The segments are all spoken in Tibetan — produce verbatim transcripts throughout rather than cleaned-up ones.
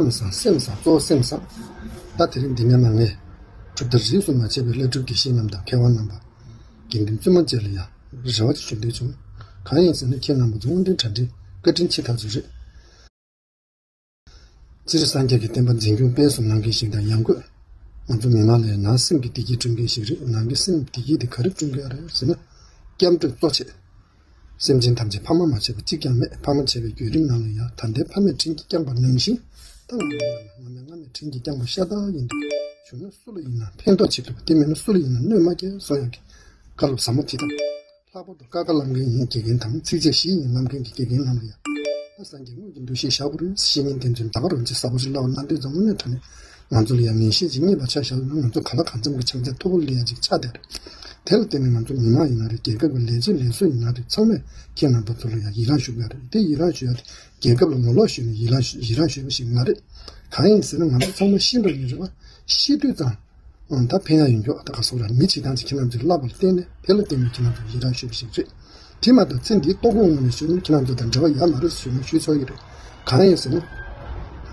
བསམ་བཟང་སེམས་བཟང་གཙོ་བོ་སེམས་བཟང་། ད་དེ་རིང་འདི་ནས་མ་ངས་གྲུབ་མཐའ་རིས་སུ་མ་ཆད་པའི་བླ་སྤྲུལ་དགེ་བཤེས་རྣམས་དང་མཁས་དབང་རྣམ་པ། དགེ་འདུན་བཙུན་མ་བཅས་ལ་ཡང་རེ་བ་ཅིག་ཞུ་འདོད་བྱུང་། གང་ཡིན་ཟེར་ན་ཁྱེད་རྣམ་པ་ཚོ་དབུ་འདྲེན་གྲ་སྒྲིག་བཀའ་དྲིན་ཆེ་ཐག་ཆོད་རེད། སྤྱིར་སངས་རྒྱས་ཀྱི་བསྟན་པ་འཛིན་སྐྱོང་སྤེལ་གསུམ་གནང་མཁན་ཞིག་དང་ཡང་སྒོས་ང་ཚོ་མི་མང་ལ་ཡང་ནང་སེམས་ཀྱི་བདེ་སྐྱིད་སྐྲུན་མཁན་ཞིག་རེད། ནང་གི་སེམས་བདེ་སྐྱིད་དེ་ག་རེ་བསྐྲུན་གྱི་ཡོད་རེད་ཟེར་ན། སྐྱབས་འགྲོ་གཙོ་ཆེ། སེམས་ཅན་ཐམས་ཅད་ཕ་མ་མ་བྱས་པ་གཅིག་ཀྱང་མེད། ཕ་མ་བྱས་པའི་བརྒྱུད་རིམ་ནང་ལ་ཡང་ད་ལྟའི་ཕ་མས་དྲིན་གྱིས་བསྐྱངས་པ་ནང་བཞིན་ད་ང་ལ་ཡང་ང་མས་ང་མས་དྲིན་གྱིས་བསྐྱངས་པ་ཤ་སྟག་ཡིན་འདུག། བྱུང་ན་སུ་ལ་ཡིན་ན་ཕན་ཐོགས་བྱེད་ཐུབ་པ་དེ་མིན་ན་སུ་ལ་ཡིན་ན་གནོད་མ་སྐྱེལ་གསུང་ཡག་གི་བཀའ་སློབ་ཟབ་མོ་དེ་དང་། ལྷག་པར་དུ་ཀ་ཁ་ལམ་མཁན་ཡིན་དགེ་རྒན་དང་ཚིགས་བཅད་བཞི་ཡིན་ལམ་མཁན་གྱི་དགེ་རྒན་རྣམས་ལ་ཡང་། ད་སངས་རྒྱས་དངོས་ཀྱི་འདུ་ཤེས་བཞག་པ་རེད། བཤེས་གཉེན་བསྟེན་ཚུལ་ད་ག་རང་ཅིག་ཟབ་པོ་ཞིག་བསླབ་པ་གནང་དུས་ཙམ་དངོས་གནས་དྲང་གནས་ང་ཚོ་ལ་ཡང་ངེས་ཤེས་ཅིག་རྙེད་པ་ཆ་བཞག་ན་ང་ཚོ་ག་ལ་གང་འཚམ་གྱི་ཕྱག་འཚལ་མཐོ་པོ་སླེབས་ཡ་ཅིག་ཆགས་བསྡད་རེད། དེ་ལ་བརྟེན་ནས་ང་ཚོ་མི་མང་ཡིན་ན་རེད། རྒྱལ་ཁབ་ཀྱི་ལས་བྱེད་ལས་བཟོ་ཡིན་ན་རེད། ཚང་མས་ཁྱེད་རྣམ་པ་ཚོ་ལ་ཡང་ཡི་རང་ཞུ་གི་ཡོད་རེད། དེ་ཡི་རང་ཞུ་ཡ་དེ་རྒྱལ་ཁབ་ལ་ངོ་ལོག་ཞུས་ནས་ཡི་རང་ཡི་རང་ཞུས་པ་ཞིག་མ་རེད། གང་ཡིན་ཟེར་ན་ང་ཚོ་ཚང་མ་ཤི་འགྲོ་ཡིན་རེད་བ། ཤི་དུས་ཙང་། ཨང་། ད་ཕན་ཡ་ཡོད་མགྱོགས་ད་ག་སོགས་ར་མི་བྱེད་སྟངས་ཅིག་ཁྱེད་རྣམ་ཚོས་བསླབ་པ་ལ་བརྟེན་ནས་དེ་ལ་བརྟེན་ནས་ཁྱེད་རྣམ་ཚོས་ཡི་རང་ཞུས་པ་ཞིག་རེད། དེ་མ་གཏོགས་ཚེ་འདིའི་ལྟོ་གོས་དངོས་ནས་ཞུས་ན་ཁྱེད་རྣམ་ཚོ་དང་འབྲེལ་བ་ཡོད་མ་རེད་ཞུས་ན་ཞུས་ཆོག་གི་རེད། གང་ཡིན་ཟེར་ན།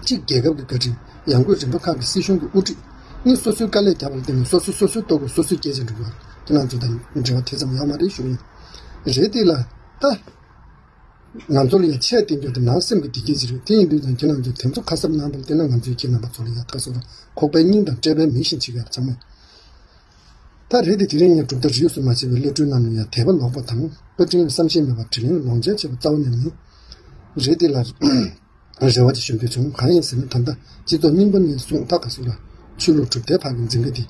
གཅིག་རྒྱལ་ཁབ་ཀྱི་བཀའ་དྲིན། ཡང་སྒོས་རིམ་པ་ཁག་གི་སྲིད་གཞུང་གི་དབུ་ཁྲིད། གཉིས་སོ་སོའི་དཀའ་ལས་བརྒྱབ་པ་ལ་བརྟེན་ནས་སོ་སོ་སོ་སོའི་ལྟོ་གོས་སོ་སོས་སྐྱེལ་བྱས་འགྲོ་གི་ཡོད་རེད། ཁྱེད་རྣམ་ཚོ་དང་འབྲེལ་བ་དེ་ཙམ་ཡོད་མ་རེད་ཞུ་གི་ཡིན། རེད་དེ་ལ་ད། ང་ཚོ་ལ་ཡང་ཆེས་བསྟན་རྒྱུ་དེ་ནང་སེམས་ཀྱི་བདེ་སྐྱིད་ཅིག་རེད། དེ་ཡིན་དུས་ཙང་ཁྱེད་རང་ཚོས་དེ་ཚོ་ཁ་གསབ་གནང་བ་ལ་བརྟེན་ན་ང་ཚོས་ཁྱེད་རྣམ་པ་ཚོ་ལ་ཡང་ད་གཟོད་ཁོག་པའི་སྙིང་དང་སྤྲད་པའི་མིག་བཞིན་བྱེད་ཀྱི་ཡོད་ཚང་མས། ད་རེད་དེ་དེ་རིང་ངས་གྲུབ་མཐའ་རིས་སུ་མ་ཆད་པའི་བླ་སྤྲུལ་རྣམས་ལ་ཡང་དད་པ་ལོག་པ་དང་བཀའ་དྲིན་ལ་བསམ་ཤེས་མེད་པར་དྲིན་ལན་ལོག་འཇལ་བྱེད་པ་རྩ་བ་ནས་མིན། རེད་དེ་ལ། རེ་བ་ཅིག་ཞུ་འདོད་བྱུང་། གང་ཡིན་ཟེར་ན་ད་ལྟ་སྤྱི་ཚོགས་རྙིང་པ་ནས་བཟུང་ད་ག་ཟེར་ལ། ཆོས་ལུགས་གྲུབ་མཐའི་བར་གྱི་འཛིང་ག་དེ།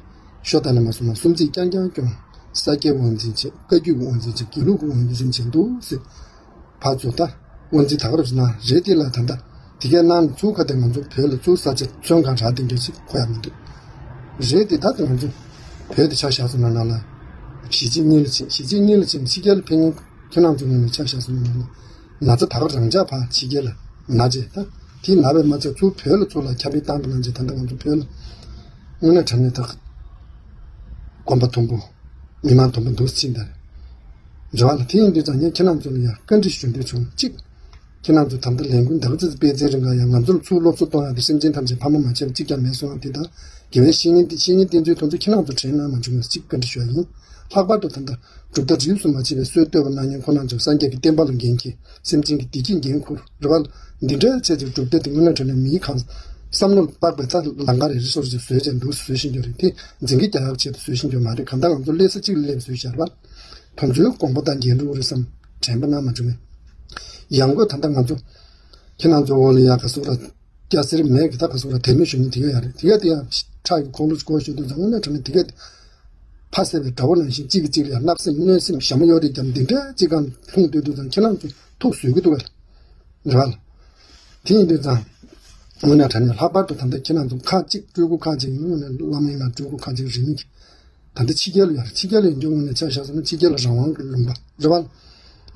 ཤོ་ད་ནས་མ་སོང་ན་སུམ་རྩེས་རྐྱང་རྐྱང་སྐྱོང་། ས་སྐྱའི་དབང་འཛིན་བྱེད། བཀའ་བརྒྱུད་ཀྱི་དབང་འཛིན་བྱེད། དགེ་ལུགས་ཀྱི་དབང་འཛིན་བྱེད་འདུག་ཟེར། ཕར་ཚུར་ད། དབང་འཛིན་ད་ག་རེ་ཟེར་ན་རེད་དེ་ལ་ད་ལྟ། དེ་གའི་ནང་ནས་ཚུར་ཁ་དེ་ང་ཚོ་བོད་ལ་ཚུར་ས་ཆ་ཚོན་གང་རག་དེ་འདྲ་ཞིག་གོ་ཡ་མི་འདུག། རེད་དེ་ད་ལྟ་ང་ཚོ། བོད་དེ་ཆ་བཞག་སོང་ན་ན་ལ། གཞིས་བྱེས་གཉིས་ལ་ཕྱིན། གཞིས་བྱེས་གཉིས་ལ་ཕྱིན་ཕྱི་རྒྱལ་ལ་ཕེབས་མཁན། ཁྱེད་རང་ཚོ་ངོས་ནས་ཆ་བཞག་སོང་ན་ན་ལ། ན་ཚ་ད་ག་རང་འཇགས་ཕར་ཕྱི་རྒྱལ་ལ་ན་རྗེས་ད། དེ་ན་བས་མ་ཚད་ཚུར་བོད་ལ་ཚུར་ལ་ཁྱབ་སྤེལ་བཏང་པ་ན་རྗེས་ད་ལྟ་ང་ཚོ་བོད་ལ། དངོས་གནས་དྲང་གནས་ད། དགོན་པ་དུམ་བུ། མི་མང་དུམ་བུ་འདུག་ཕྱིན་ད། རེད་བ་ལ་དེ་ཡིན་དུས་ཙང་ངས་ཁྱེད་རང་ཚོ་ལ་ཡང་བཀའ་འདྲི་ཞུ་འདོད་བྱུང་གཅིག། ཁྱེད་རང་ཚོ་ད་ལྟ་ལས་འགུལ་ད་ག་ཙི་ཙི་སྤེལ་ཚེ་རིང་ག་ཡང་ང་ཚོར་ཚུར་སློབ་གསོ་གཏོང་ཡག་དེ་སེམས་ཅན་ཐམས་ཅད་ཕ་མ་མ་བྱས་པ་གཅིག་ཀྱང་མེད་སོང་བ་དེ་དང་དགེ་བའི་བཤེས་གཉེན་དེ་བཤེས་གཉེན་བསྟེན་ཚུལ་དེ་ཚོ་ཁྱེད་རང་ཚོ་དྲན་གནང་མ་བྱུང་བས་གཅིག་བཀའ་འདྲི་ཞུ་ཡ་ཡིན། ལྷག་པར་དུ་ད་ལྟ་གྲུབ་མཐའ་རིས་སུ་མ་ཆད་པའི་སྲོལ་གཏོད་པ་གནང་མཁན་ཁོང་རྣམ་ཚོ་སངས་རྒྱས་ཀྱི་བསྟན་པ་ལ་འགན་འཁྱེར། སེམས་ཅན་གྱི་བདེ་སྐྱིད་འགན་འཁུར་རེད་བ། འདི་འདྲའི་ཆེད་དུ་གྲུབ་མཐའ་དེ་དངོས་གནས་དྲང་གནས་མིའི་གང་བསམ་བློ་ལ་དཔག་པའི་ད་ལམ་ཁ་རེ་རེ་སོ་སོ་བཟོས་བྱས་འདུག་བཟོས་བཞིན་རྒྱུ་རེད་དེ་འཛིན་གྱི་རྒྱ་ཡག་ཆེད་དུ་བཟོས་བཞིན་རྒྱུ་མ་རེད། གང་ལྟར་ང་ཚོ་སླེབས་ས་གཅིག་ལ་སླེབས་བཟོས་བཞག་རེད་བ། དེ་ཚོའི་དགོངས་པ་དང་འགལ་འགྲོ་གི་རེད་བསམ་དྲན་པ་གནང་མ་བྱུང་བས། ཡང་སྒོས་ད་ལྟ་ང་ཚོ་ཁྱེད་རང་ཚོ་འོག་ལ་ཡག་ག་སུ་ར་སྐྱ་སེར་མེད་ཀྱི་ད་ག་སུ་ར་དད་མོས་ཞུ་མཁན་དེ་ག་ཡག་རེད། དེ་ག་དེ་ཡང་ཁྲག་གི་ཁོག་ལུ་སྐོར་ཞུ་དུས་ཙང་དངོས་གནས་དྲང་གནས་དེ་ག་དེ་ཕ་བསད་པའི་དགྲ་བོ་ནང་བཞིན་གཅིག་གིས་གཅིག་ལ་ཡང་བརྣབ་སེམས་གནོད་སེམས་ཞྭ་མོ་གཡོ་རེ་བརྒྱབ་འདི་འདྲ་གཅིག་གང་ལྷུང་སྡོད་དུས་ཙང་ཁྱེད་རང་ཚོ་ཐུགས་བཟོད་ཀྱི་འདུག་ག་རེད་བ་ལ། དེ་ཡིན་དུས་ཙང་། དངོས་གནས་དྲང་གནས་ལྷག་པར་དུ་ད་ལྟ་ཁྱེད་རང་ཚོ་ཁག་གཅིག་སྤྲུལ་སྐུ་ཁག་གཅིག་དངོས་གནས་བླ་མ་ཡིན་ན་སྤྲུལ་སྐུ་ཁག་གཅིག་རིས་མེད་ཀྱི། ད་ལྟ་ཕྱི་རྒྱལ་ལ་ཡོད་རེད། ཕྱི་རྒྱལ་ལ་ཡོད་རྒྱུ་དངོས་གནས་ཆ་བཞག་སོང་ན་ཕྱི་རྒྱལ་ལ་རང་དབང་གི་ལུང་པ་རེད་བ།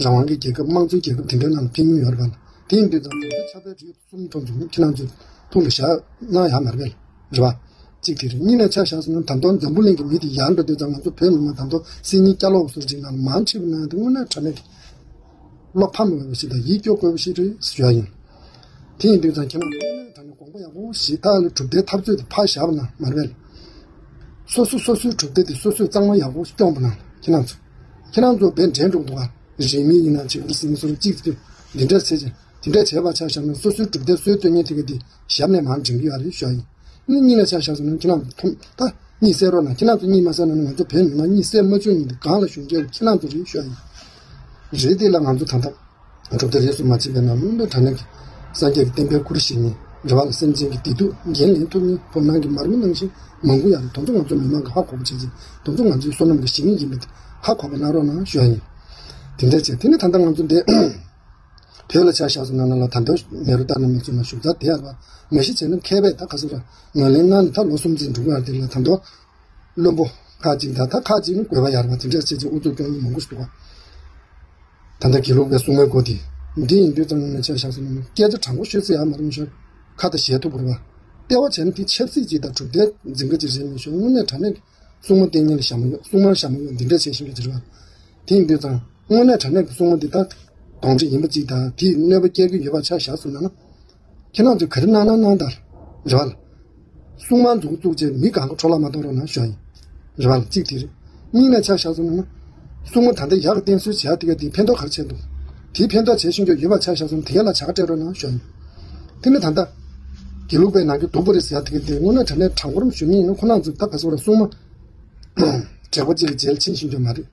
རང་དབང་གི་རྒྱལ་ཁབ་དམངས་གཙོའི་རྒྱལ་ཁབ་དེ་འདྲའི་ནང་ལ་ཕེབས་མྱོང་ཡོད་རེད་བ། དེ་ཡིན་དུས་ཙང་ད་ལྟ་ཆབ་དཔལ་རིས་གསུམ་ཐོག་ཚོ་ཁྱེད་རང་ཚོའི་ཐུགས་ལ་བཞག་གནང་ཡག་མ་རེད་པས། རེད་བ། གཅིག་དེ་རེད། གཉིས་ནས་ཆ་བཞག་སོང་ན་ད་དུང་འཛམ་བུ་གླིང་གི་མི་དེ་ཡར་འགྲོ་དུས་ཙང་ང་ཚོ་བོད་མི་མང་ད་དུང་སྲིད་ཉིན་སྐྱ་ལོག་སོགས་ཅིག་ནང་ལ་མང་ཆེ་བ་ནང་དེ་དངོས་གནས་དྲང་གནས་ཀྱི་བློ་ཕམ་དགོས་པ་ཞིག་དང་ཡིད་སྐྱོ་དགོས་པ་ཞིག་རེད་ཞུ་ཡ་ཡིན། དེ་ཡིན་དུས་ཙང་ཁྱེད་རང་ཚོ་དངོས་གནས་དྲང་གནས་དགོངས་པ་ཡག་པོ་ཞིག་ད་ལ་གྲུབ་མཐའི་འཐབ་རྩོད་དེ་ཕར་བཞག་པ་ན་མ་རེད་པས། སོ་སོ་སོ་སོའི་གྲུབ་མཐའ་དེ་སོ་སོས་གཙང་མ་ཡག་པོ་སྐྱོང་པ་ན་ཁྱེད་རང་ཚོ་ཁྱེད་རང་ཚོ་བས་འདྲེན་འགྲོ་འདུག་ག་རིས་མེད་ཡིན་ན་ཅིག་རིས་མེད་སོ་སོ་གཅིག་དེ་འདི་འདྲ་བྱས་ཀྱང་དེ་འདྲ་བྱས་པ་ཆ་བཞག་ན་སོ་སོའི་གྲུབ་མཐའི་སྲོལ་གཏོད་མཁན་དེ་ག་དེ་ཞབས་ནས་མར་འདྲེན་གི་ཡོད་རེད་ཞུ་ཡ་ཡིན། གཉིས་གཉིས་ལ་ཆ་བཞག་སོང་ན་ཁྱེད་རང་ཚོ་ཐོམ་ད་གཉིས་བསད་རོགས་གནང་། ཁྱེད་རང་ཚོ་གཉིས་མ་བསད་ན་ང་ཚོ་བོད་མི་མང་གཉིས་བསད་མ་བཅུག་མཁན་དེ་སྒང་ལ་ཞུགས་མཁན་ཁྱེད་རང་ཚོ་རེད་ཞུ་ཡ་ཡིན། རེད་དེ་ལ་ང་ཚོ་ད་ལྟ་གྲུབ་མཐའ་རིས་སུ་མ་ཆད་པའི་ནང་དངོས་གནས་དྲང་གནས་ཀྱི་སངས་རྒྱས་ཀྱི་བསྟན་པའི་སྐུར་བཞེངས་ནས་རེ་བ་ལ་སེམས་ཅན་གྱི་བདེ་སྡུག་འགན་ལེན་ཐུབ་མཁན་བོད་ནང་གི་མར་མེ་ནང་བཞིན་མང་པོ་ཡོད་རེད། དེ་ཚོ་ང་ཚོ་མི་མང་གི་ཧ་གོ་བ་བྱས་ཚེ་དེ་ཚོ་ང་ཚོའི་བསོད་ནམས་ཀྱི་བྱེད་ངེས་ཡིན་པ་དེ་ཧ་གོ་བ་གནང་རོགས་གནང་ཞུ་ཡ་ཡིན། དེ་འདྲ་བྱས་དེ་ནི་ད་ལྟ་ང་ཚོ་འདི་བོད་ལ་ཆ་བཞག་སོང་ན་ན་ལ་ད་ལྟ་མེ་རུ་སྟག་རྣམས་ཚོ་ན་བཞུགས་ཚར་དེ་ཡར་བ་མ་གཞི་བྱས་ན་མཁས་པས་ད་ག་ཚོད་ར་ངོས་ལེན་གནང་ནས་ད་ལོ་གསུམ་ཙམ་འགྲོ་གི་ཡོད་རེད། དེ་ལ་ད་ལྟ་བློན་པོ་ཁག་ཅིག་དང་ད་ཁག་ཅིག་ནི་དགོས་པ་ཡར་བ་དེ་འདྲ་བྱས་ཙང་ཨུ་ཚུགས་སྐྱོང་མཁན་མང་པོ་ཞིག་འདུག་ག་ད་ལྟ་དགེ་ལུགས་པའི་སྲུང་མའི་སྒོ་དེ་འདི་ཡིན་དུས་ཙང་ངོས་ནས་ཆ་བཞག་སོང་ན་སྐད་ཆ་དྲང་པོ་ཤོད་ཚེ་ཡག་མ་རུང་ཤོར་ཁ་ད་ཞལ་ཐུག་པོ་རེད་བ། ལྟེ་བ་བྱས་ན་དེ་ཆབ་སྲིད་ཅིག་དང་གྲུབ་མཐའི་འཛིན་གྲྭ་ཅིག་རེད་མི་ཤོར། དངོས་གནས་དྲང་གནས་ཀྱི་སྲུང་མ་བསྟེན་མཁན་ལ་ཞྭ་མོ་གཡོག་སྲུང་མར་ཞྭ་མོ་གཡོག་འདི་འདྲ་བྱེད་བཞིན་པ་ཅིག་རེད་བ། དེ་ཡིན་དུས་ཙང་དངོས་གནས་དྲང་གནས་ཀྱི་སྲུང་མ་འདི་དག་གདོན་འདྲེ་ཡིན་པ་ཅིག་དང་དེས་གནོད་པ་སྐྱེལ་གྱི་ཡོད་པ་ཆ་བཞག་སོང་ན་ན། ཁྱེད་རང་ཚོས་ག་རེ་གནང་ན་གནང་དང་ རེད་བ་ལ། སྲུང་མ་འཛུགས་བཙུགས་བྱས་མི་གང་ག་འཕྲོ་བརླག་མ་གཏོང་རོགས་གནང་ཞུ་ཡ་ཡིན། རེད་བ་ལ་གཅིག་དེ་རེད། གཉིས་ནས་ཆ་བཞག་སོང་ན། སྲུང་མ་ད་ལྟ་ཡག་གི་བསྟེན་གསོལ་བྱེད་ཡ་དེ་ག་དེ་ཕན་ཐོགས་ག་རེ་བྱས་འདུག་དེའི་ཕན་ཐོགས་བྱེད་བཞིན་རྒྱུ་ཡོད་པ་ཆ་བཞག་སོང་དེ་ག་ལ་བྱ་དགའ་སྤྲད་རོགས་གནང་ཞུ་ཡ་ཡིན། དེ་ནས་ད་ལྟ། དགེ་ལུགས་པའི་ནང་གི་སྡུག་པོ་རེད་ཟེར་ཡ་དེ་ག་དེ་དངོས་གནས་དྲང་གནས་དྲང་པོར་ཞུ་མི་ཡིན་ན་ཁོ་རང་ཚོ་ད་ག་ཟེར་བ་ར་སྲུང་མ། དྲེགས་པ་གཅིག་ལ་རྗེས་ལ་ཕྱིན་བཞིན་རྒྱུ་མ་རེད།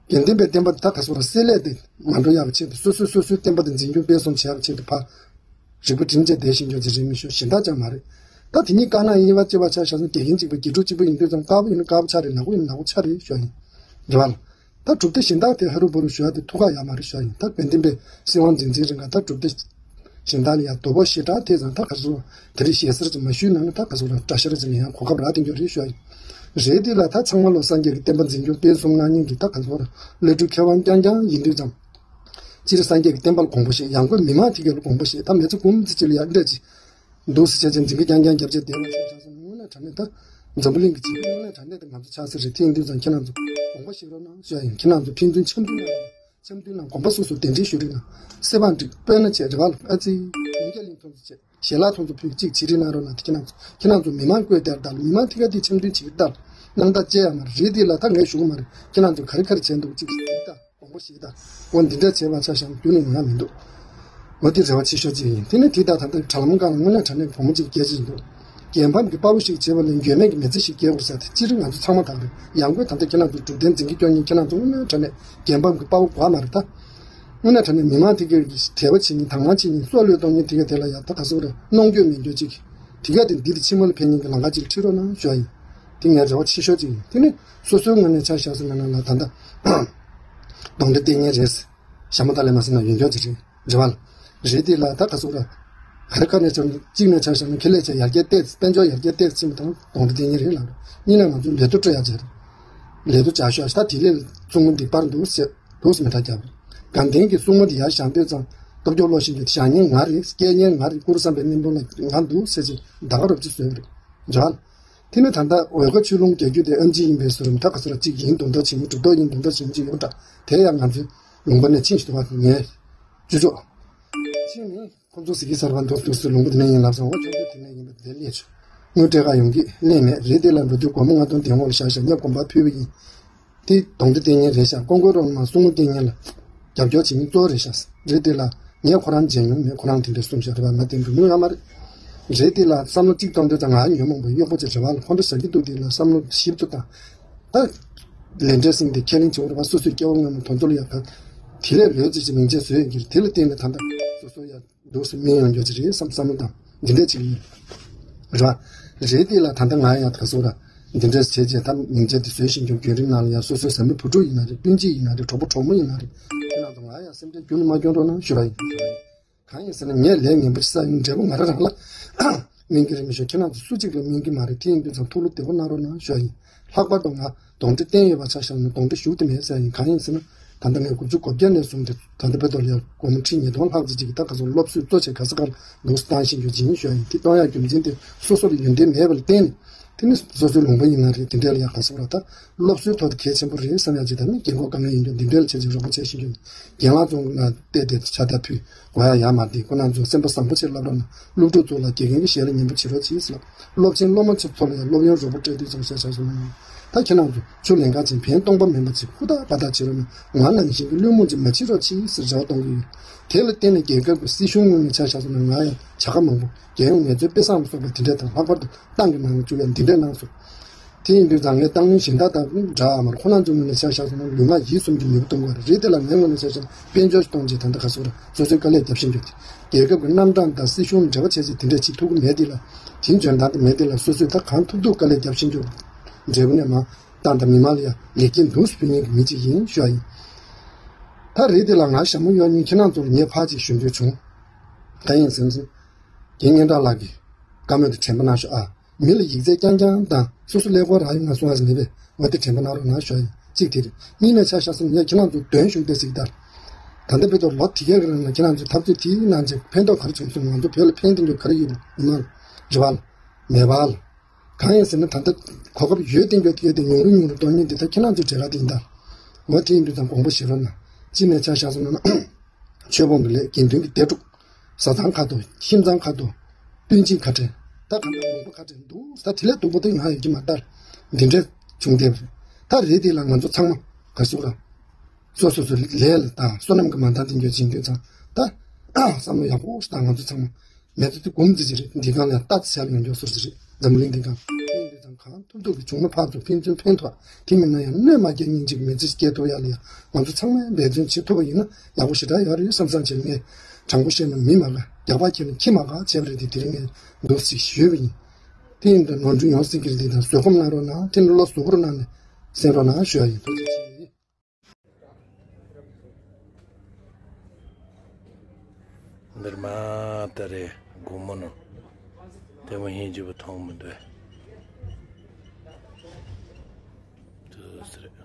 དགེ་ལྡན་པའི་བསྟན་པ་འདི་ད་ག་སོ་ར་བསྲེ་ལྷད་དེ་མ་འགྲོ་ཡག་ཆེད་དུ་སོ་སོས་སོ་སོའི་བསྟན་པ་དེ་འཛིན་སྐྱོང་སྤེལ་གསུམ་བྱེད་ཡག་ཆེད་དུ་ཕ། རིག་པ་བསྒྲིམས་བྱས་བསྡད་ཤིང་སྐྱོང་ཅི་རེད་མི་ཤོ་གཞན་དག་ཅང་མ་རེད། ད་དེ་གཉིས་དཀར་ནག་གཉིས་པ་གཅིག་པ་ཆ་བཞག་ན་དགེ་རྒན་གཅིག་པ་དགེ་ཕྲུག་གཅིག་པ་ཡིན་དུས་ཙམ་དཀར་པོ་ཡིན་ན་དཀར་པོ་ཆགས་རེད། ནག་པོ་ཡིན་ན་ནག་པོ་ཆགས་རེད་ཞོ་ཡིན། རེད་བ་ལ། ད་གྲུབ་མཐའ་གཞན་དག་དེ་ཧ་རུ་བ་རུ་ཞོ་ཡ་དེ་ཐུགས་ཁག་ཡ་མ་རེད་ཞོ་ཡིན། ད་དགེ་ལྡན་པའི་སྲིད་དབང་འཛིན་འཛིན་རིང་ག་ད་གྲུབ་མཐའ། གཞན་དག་ལ་ཡང་དོ་ཕོག་ཞེ་དྲག་དེ་ཙང་ད་ག་ཚོད་དེ་རིང་ཞེ་སར་ཅིག་མ་ཞུས་ན་ནི་ད་ག་ཚོད་ལ་གྲྭ་ཤར་ཅིག་ལ་ཡང་གོ་སྐབས་རག་དེ་འགྱོ་རེད་ཞུ་ཡ་ཡིན། རེད་དེ་ལ་ད་ཚང་མ་ལོ་སངས་རྒྱས་ཀྱི་བསྟན་པ་འཛིན་སྐྱོང་སྤེལ་གསུམ་གནང་མཁན་གྱི་ད་ག་ཚོད་ལ་སློབ་ཕྲུག་མཁས་དབང་རྐྱང་རྐྱང་ཡིན་དུས་ཙམ། སྤྱིར་སངས་རྒྱས་ཀྱི་བསྟན་པ་ལ་དགོངས་པ་བཞེས། ཡང་སྒོས་མི་མང་དེ་ག་ལ་དགོངས་པ་བཞེས། ད་མི་ཚེ་འགུམ་ཙི་ཅིག་ལ་ཡང་འདྲ་ཅིག་འདུག་སེ་བྱས་ཅིག་འཛིན་གྱི་རྐྱང་རྐྱང་རྒྱབ་བྱས་བསྡད་པ་ཞིག་ཆགས་སོང་། དངོས་གནས་དྲང་གནས་ད་འཛམ་བུ་གླིང་གི་འཛིན་གྱི་དངོས་གནས་དྲང་གནས་ད་ང་ཚོ་ཆགས་ས་རེད། དེ་ཡིན་དུས་ཙམ་ཁྱེད་རང་ཚོ་དགོངས་པ་བཞེས་རོགས་གནང་ཞུ་ཡ་ཡིན། ཁྱེད་རང་ཚོ་ཕན་ཚུན་འཆམ་མཐུན་གནང་རོགས། འཆམ་མཐུན་ལ་དགོངས་པ་སོ་སོ་གདན་འདྲེན་ཞུ་རིགས་ན། སེ་བང་སྒྲིག་དཔེར་ན་བྱས་རེ་བ་ལ་ཨ་ཙི། ཡིན་རྒྱ་གླིང་ཐོན་ཚོ་བྱས་ཞལ་ལག་ཐོན་ཚོ་ཕུལ་གཅིག་བྱེད་རིགས་གནང་རོགས་གནང་། དེ་ཁྱེད་རང་ཚོ་ཁྱེད་རང་ཚོ་མི་མང་བསྐོས་དེར་བདར་མི་མང་ཐིག་ཁ་དེ་འཆམ་མཐུན་བྱེད་ཀྱི་བདར་གནང་ད་བཅད་ཡ་མ་རེད། རེད་དེ་ལ་ད་ངས་ཞུ་གི་མ་རེད། ཁྱེད་རང་ཚོ་ག་རེ་ག་རེ་བྱས་འདུག་གཅིག་བྱེད་ད་དགོངས་པ་བཞེས་ད། འོ་འདི་འདྲ་བྱས་པ་ཆ་བཞག་ན་རྒྱུ་ནི་ང་མི་འདུག་འོ་དེ་རེ་བ་ཆེ་ཤོས་གཅིག་ཡིན། དེ་ནས་དེ་ད་ད་ལྟ་དྲ་ལམ་སྒང་ལ་དངོས་གནས་དྲང་གནས་བུ་མོ་གཅིག་སྐད་ཆ་ཞིག་འདུག་རྒྱལ་ཕམ་གྱི་དཔའ་བོ་ཞིག་བྱེད་པ་ལས་འགྱོད་མེད་ཀྱི་མི་ཚེ་ཞིག་སྐྱེལ་དགོས་ཟེར་ཏེ་སྤྱིར་ང་ཚོ་ཚང་མ་དག་རེད། ཡང་སྒོས་ད་ལྟ་ཁྱེད་རང་ཚོ་གྲུབ་བརྟན་འཛིན་གྱི་སྐྱོང་མཁན་ཁྱེད་རང་ཚོ་དངོས་གནས་དྲང་གནས་རྒྱལ་ཕམ་གྱི་དཔའ་བོ་དགོས་མ་རེད་ད། དངོས་གནས་དྲང་གནས་མི་མང་དེ་གའི་དད་པ་བྱེད་མཁན་དང་བླངས་བྱེད་མཁན་སྲོག་བློས་གཏོང་མཁན་དེ་ག་དེ་ལ་ཡ་ད་ག་སོག་རེད། གནོང་འགྱོད་མེད་འགྱོད་ཅིག་དེ་ག་དེ་འདི་དེ་ཕྱི་མ་ལ་ཕན་མཁན་གྱི་ལམ་ཁ་ཅིག་ཁྲིད་རོགས་གནང་ཞུ་ཡ་ཡིན། དེ་ངའི་རེ་བ་ཆེ་ཤོས་ཅིག་ཡིན། དེ་ནི་སོ་སོའི་ངོས་ནས་ཆ་བཞག་སོང་ན་ལ་ད་ལྟ་གདོན་འདྲེ་བསྟེན་མཁན་རེད། ཞྭ་མོ་ཏཱ་ལའི་མ་ཟིན་ན་ཡོན་ཀྱོག་ཅིག་རེད། རེད་བ་ལ། རེད་དེ་ལ་ད་ག་སོག་ར། ཧ་རི་ཁ་ནས་ཆ་གཅིག་ནས་ཆ་བཞག་ན་ཁེ་ལས་ཆ་ཡར་རྒྱས་ཏེ་དཔལ་འབྱོར་ཡར་རྒྱས་ཏེ་ཕྱིན་པ་དང་གདོན་འདྲེ་བསྟེན་མཁན་རེད་ལ། གཉིས་ནས་ང་ཚོ་ལས་དོ་སྤྲོད་ཡ་ཆེ་རེད། ལས་དོ་བྱ་ཤོག་ད་དེ་ལས་གསུང་མོ་འདི་པར་འདུག་ཟེར། འདུག་སེ་མི་དྲག་རྒྱབ། དགའ་ལྡན་གྱི་སྲུང་མ་དེ་ཡར་བཞེངས་དུས་ཙང་སྟོབས་སྐྱོ་བློ་ཞིག་གི་བཞེངས་མཁན་ང་རེད། སྐྱེལ་མཁན་ང་རེད། བཀུར་བསམ་པའི་གཉེན་པོ་ལ་ང་འདུག་ཟེར་ཅིག་ད་ག་རོབ་ཅིག་བཟོས་པ་རེད། འཇག་ལ། དེ་ནས་ད་ལྟ་འོལ་ཁ་ཆོས་ལུང་རྒྱལ་རྒྱུད་དེ་ཨམ་ཆི་ཡིན་པའི་བཟོ་རིམ་ད་ག་ཚོད་ལ་གཅིག་ཡིན་མདོག་མདོག་བྱེད་མི་གྲུབ་མདོག་ཡིན་མདོག་མདོག་བྱེད་མི་གཅིག་ཡོད་འདྲ། དེ་ཡང་ང་ཚོའི་ལུང་པ་ནས་ཕྱིན་ཞིག་འདུག་བ་ངས། ཅོ་ཅོ། ཕྱིན་ནས་ཁོ་ཚོ་ཟི་གི་གསར་པ་འདུག་འདུག་སེ་ལུང་པ་དེ་ནས་ཡིན་ལབ་སོང་། འོ་ཆོས་རྒྱུད་དེ་ནས་ཡིན་པ་དེ་ལས་ཆོག་དངུལ་སྤྲད་ག་ཡོང་གི་ལས་མེད་རེད། དེ་ལ་འགྲོ་དུས་སྒོར་མོ་ལྔ་སྟོང་དེ་ངོ་ལ་བཞག་བཞག་ངས་གོམ་པ་ཕུལ་བ་ཡིན། དེ་གདོན་འདྲེ་བསྟེན་མཁན་རེད་ཤག་ཀོང་ཀོ་རོང་མ་སྲུང་མོ་བསྟེན་མཁན་ལ་རྒྱབ་སྐྱོར་བྱེད་མཁན་གཙོ་བོ་རེད་ཤག་རེད་དེ་ལ་ངས་ཁོ་རང་མཇལ་མྱོང་མེད། ཁོ་རང་དེ་འདྲ་གསུངས་ཤག་རེད་པ། ང་དེ་འགྲོ་མྱོང་ཡོད་མ་རེད། རེད་དེ་ལ་བསམ་བློ་གཅིག་གཏོང་དུས་ཙང་ང་ཉོན་མོངས་པ་གཡོག་པོ་ཅིག་རེད་པ་ལ། ཁོ་འདྲ་ཟ་གི་འདུག་དེ་ལ་བསམ་བློ་ཞིབ་ཏུ་བཏང་། ད་ལས་འབྲས་ཟིན་ཏེ་ཁས་ལེན་བྱེད་དགོས་རེད་པ། སོ་སོའི་སྐྱེ་བ་སྔོན་མ་དོན་ཚོ་ལ་ཡག་ག་དེ་ལས་ལོས་ཅིག་ཅིག་མིང་ཆད་བཟོས་ཡོད་ཀྱི་རེད། དེ་ལ་བརྟེན་ནས་ད་ལྟ་སོ་སོ་ཡག་འདུག་སེ་སྨིན་ཡོང་རྒྱུ་ཅིག་རེད་བསམ་བསམ་བློ་བཏང་། འདི་འདྲ་ཅིག་ཡིན། རེད་བ། རེད་དེ་ལ་ད་ལྟ་ང་ཡང་ད་ག་སོ་ར། འདི་འདྲ་བྱས་རྗེས་ད་མིང་ཆད་དེ་བཟོས་ཤིང་ཀྱང་བརྒྱུད་རིམ་ནང་ལ་ཡང་སོ་སོའི་བཟའ་མི་བུ་ཕྲུག་ཡིན་ན་རེད། སྤུན་མཆེད་ཡིན་ན་རེད། གྲོགས་པོ་གྲོགས་མོ་ཡིན་ན་རེད། ཁྱེད་རང་ཚོ་ང་ཡང་སེམས་ཁྲལ་ཁྱོན་ནས་མ་སྐྱོན་རོགས་གནང་ཞུ་བ་ཡིན། གང་ཡིན་ཟེར་ན་ངས་ལས་ངན་པ་ཅིག་བསགས་ཡིན། འབྲས་བུ་ང་རང་རང་ལ་སྨིན་གྱི་རེད་མི་ཤོག་ཁྱེད་རང་ཚོ་སུ་གཅིག་ལ་སྨིན་གྱི་མ་རེད། དེ་ཡིན་དུས་ཙང་ཐུགས་བློ་བདེ་པོ་གནང་རོགས་གནང་ཞུ་བ་ཡིན། ལྷག་པར་དུ་ང་གདོན་འདྲེ་བསྟེན་ཡོད་པ་ཆ་བཞག་ན་གདོན་འདྲེ་ཞུགས་ཏེ་མེད་ཟེར་ཡིན། གང་ཡིན་ཟེར་ན། ད་ལྟ་ངས་དགུ་བཅུ་གོ་བརྒྱད་ནས་བཟུང་སྟེ་ད་ལྟ་བར་དུ་ལ་ཡང་སྒོར་མོ་ཁྲི་ཉིས་སྟོང་ལྷག་ཙམ་ཅིག་གི་ད་ག་ཚོད་སློབ་གསོའི་གཙོ་ཆེ་ག་ས་གར་འདུག་བཏང་བཞིན་ཡོད་ཅིང་ཞུ་ཡ་ཡིན། དེ་གཏོང་ཡ་རྒྱུ་མཚན་དེ་སོ་སོ་ལ་ཡོན་ཏན་མེད་པ་ལ་བརྟེན་ནས། དེ་ནི་སོ་སོའི་ལུང་པ་ཡིན་ན་རེད། དེ་འདྲ་ལ་ཡང་ག་ས་གར་ད་སློབ་གསོའི་ཐོག་ཏུ་གལ་ཆེན་པོ་རེད་བསམ་ཡ་ཅིག་ད་ནི་རྒན་གོག་དཀའ་ངལ་ཡིན་ཀྱང་དེ་འདྲ་ལ་བྱས་ཅིག་རོགས་པ་བྱས་བཞིན་ཡོད། རྒན་ལགས་ཚོ་ལ་བལྟས་ཏེ་ཕྱག་རྟགས་ཕུལ། གོ་ཡ་ཡ་མ་བདེ། ཁོ་རང་ཚོ་སེམས་པ་བཟང་པོ་བྱེད་སློབ་ར་ན་སློབ་ཕྲུག་ཚོ་ལ་དགེ་རྒན་གྱི་ཞལ་ལ་ཉན་པོ་བྱེད་རོགས་གྱིས་ཟེར་ལབ། སློབ་ཆེན་སློབ་མ་ཚོ་ཚོ་ལ་ཡང་སློབ་ཡོན་རོགས་པ་སྤྲད་དུས་ཙམ་ཞེས་བྱ་སོང་། ད་ཁྱེད་རང་ཚོ་ཆུ་ལེན་ག་ཅིག་བན་སྟོང་པ་མིན་པ་ཅིག་ཧུར་ཐག་པ་ཐག་བྱེད་རོགས་གནང་། ང་ནང་བཞིན་གྱི་བླུན་རྨོངས་ཅིག་མ་བྱེད་རོགས་གྱིས་ཟེར་རེ་བ་གཏོང་གི་ཡོད། དེ་ལ་བརྟེན་ནས་རྒྱལ་ཁབ་ཀྱི་སྲིད་གཞུང་ངོས་ནས་ཆ་བཞག་སོང་ན་ང་ཡང་བྱ་དགའ་མང་པོ་རྒྱལ་ཡོངས་ངལ་རྩོལ་དཔེ་བཟང་ལ་སོགས་པ་དེ་འདྲས་དང་ལྷག་པར་དུ་ཏང་གི་ནང་ལ་བཅུག་ཡ་འདི་འདྲས་གནང་སོང་། དེ་ཡིན་དུས་ཙང་ངས་ཏང་ཡོན་གཞན་དག་དང་འདྲ་མར་ཁོ་རང་ཚོའི་ངོས་ནས་ཆ་བཞག་སོང་ན་ལུས་ངག་ཡིད་གསུམ་གྱི་ནུས་པ་གཏོང་དགོས་རེད། དེ་ལ་ངའི་ངོས་ནས་ཆ་བཞག་ན་དཔལ་འབྱོར་གཏོང་ཆེད་ད་ལྟ་ག་སོགས་ར་སོ་སོའི་དཀའ་ལས་རྒྱབ་བཞིན་ཡོད། རྒྱལ་ཁབ་ཀྱི་རྣམ་གྲངས་དང་སྲིད་གཞུང་འབྲེལ་བ་བྱས་ཚེ་དེ་འདྲས་བྱེད་ཐུབ་ཀྱི་མེད་དེ་ལ་དེ་འཇོན་ཐང་དུ་མེད་དེ་ལ་སོ་སོས་ད་གང་ཐུབ་ཐུབ་དཀའ་ལས་རྒྱབ་བཞིན་ཡོད། འབྲས་བུ་ནས་མ་ཏང་དང་མི་མང་ལ་ཡང་ལེགས་སྐྱེས་འདུག་སེ་ཕུལ་མཁན་གྱི་མི་གཅིག་ཡིན་ཞུ་བ་ཡིན། ད་རེད་དེ་ལ་ང་ཞྭ་མོ་གཡོག་མཁན་ཁྱེད་རང་ཚོར་ངས་ཕར་ཅིག་ཞུ་འདོད་བྱུང་། ད་ཡིན་ཟིན་ཟིན། རྒན་སྙན་གྲགས་ལགས་ཀྱིས་བཀའ་མོལ་དེ་དྲན་པ་གནང་ཤོག་ཨ། མི་ལ་ཡིག་ཚད་རྐྱང་རྐྱང་དང་སོ་སོ་ཀླད་ཀོར་རག་ཡོང་ང་གསུང་བ་ཟིན་པས་འོ་དེ་དྲན་པ་གནང་རོགས་གནང་ཞུ་ཡ་ཡིན། གཅིག་དེ་རེད། གཉིས་ནས་ཆ་བཞག་སོང་ངས་ཁྱེད་རང་ཚོ་འདོན་ཞུགས་ཏེ་གཟིགས་ལྟར། ད་ལྟ་བོད་དུ་ལོ་དེ་གའི་རིང་ལ་ཁྱེད་རང་ཚོས་འཐབ་རྩོད་དེའི་ནང་ཆེ་ཕན་ཐོགས་ག་རེ་བྱུང་སོང་། ང་ཚོ་བོད་ལ་ཕན་ཐོགས་རྒྱུ་ག་རེ་ཡོད་མི་མང་རེ་བ་ལ་མེད་པ་ལ། གང་ཡིན་ཟེར་ན་ད་ལྟ་གོ་སྐབས་ཡོད་དེ་འགྱོ་དེ་གའི་དེ་ཉུང་རུ་ཉུང་རུ་གཏོང་མཁན་དེ་ད་ཁྱེད་རང་ཚོའི་གྲས་ཀ་དེ་ཡིན་ད། འོ་དེ་ཡིན་དུས་ད་དགོངས་པ་བཞེས་རོགས་གནང་། གཅིག་ནས་ཆ་བཞག་སོང་ན། ཆོས་སྤོང་གི་ལས་དགེ་འདུན་གྱི་སྡེ་དྲུག་བཟའ་ཚང་ཁ་ཐོར་ཁྱིམ་ཚང་ཁ་ཐོར་སྤུན་མཆེད་ཁ་བྲལ་ ད་གང་ལྟར་མང་པོ་ཁ་བྲལ་འདུག་ད་དེ་ལས་སྡུག་པོ་དེ་ང་ཡོད་ཀྱི་མ་རེད། འདི་འདྲ་བྱུང་བསྡད་པ་རེད། ད་རེད་དེ་ལ་ང་ཚོ་ཚང་མ་ག་ཟེར་ར། སོ་སོ་སོ་ལས་ལ་ད་བསོད་ནམས་ཀྱི་མ་འདང་དེ་འགྱོད་ཅིང་འགྱོད་ཚང་ད་བསམ་བློ་ཡག་པོ་ཞིག་ད་ང་ཚོ་ཚང་མ། མེ་ཏོག་དེ་སྒོམ་ཙི་ཙི་རེད། འདི་གང་ལ་ལྟ་ཙི་ཡག་ཡོང་མགྱོགས་སོར་ཙི་རེད། འཛམ་བུ་གླིང་འདི་གང་ཕན་འདི་དང་གང་ཐུབ་ཐུབ་ཀྱི་བྱུང་ན་ཕར་ཚུར་ཕན་ཚུན་ཕན་ཐོགས། དེ་མིན་ན་ཡང་གནོད་མ་སྐྱེལ་སྙིང་རྗེ་གི་མི་ཚེ་སྐྱེལ་ཐུབ་ཡག་ལ་ཡང་ང་ཚོ་ཚང་མས་འབད་བརྩོན་བྱེད་ཐུབ་པ་ཡིན་ན་ཡག་པོ་ཞེ་དྲག་ཡོད་རེད་བསམ་བསམ་བྱས་ནས། དྲང་པོ་བཤད་ན་མི་མ་དགའ། རྒྱག་པ་ཁྱེད་ནི་ཁྱི་མ་དགའ་བྱས་པ་རེད་དེ། དེ་རིང་ངས་འདུག་ཅིག་ཞུས་པ་ཡིན། དེ་ཡིན་དུས་ནོར་འཁྲུལ་ཡོང་སྲིད་ཀྱི་རེད། དེ་དང་བཟོད་སྒོམ་གནང་རོགས་གནང་། དེ་ནི་བློ་གཟུ་བོར་གནང་ནས་གསན་རོགས་གནང་ཞུ་ཡ་ཡིན། ཐུགས་རྗེ་ཆེ། འདིར་མ་ད་རེ་དགོང་མོ་ནོ། དེ་མོ་ཧིན་ཇི་བུ་མཐོང་མི་འདུག་དུ་སི་རེ།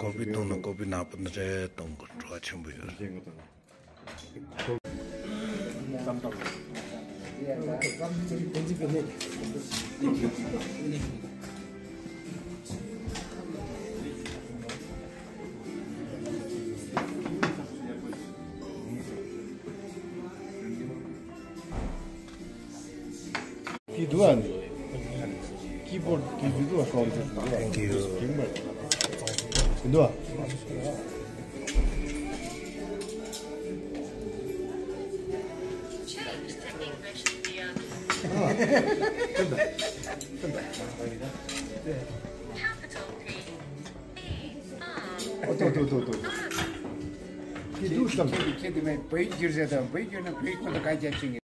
ཀོ་པི་བཏུང་ན་ཀོ་པི་ནག་པོ་འདི་འདྲ་གཏོང་དགོས། བྲོ་བ་ཆེན་པོ་ཡོད་རེད། ཀི་འདུག་ཨ་ནི། ཀི་བོཌ་ཀི་འདུག་ཨ། ཀོང་ཀི་འདུག་ཨ། Thank you. ཀི་འདུག་ཨ། ཨ། ཨོ་ཏོ་ཏོ་ཏོ་ཏོ། ཀི་འདུག་བསམ། ཁྱེད་དེ་མེད་བོད་ཡིག་སྒྱུར་ཟེར་དང་བོད་ཡིག་སྒྱུར་ན་བོད་ཡིག་ཁོ་ན་ག་རྒྱ་ཆིང་།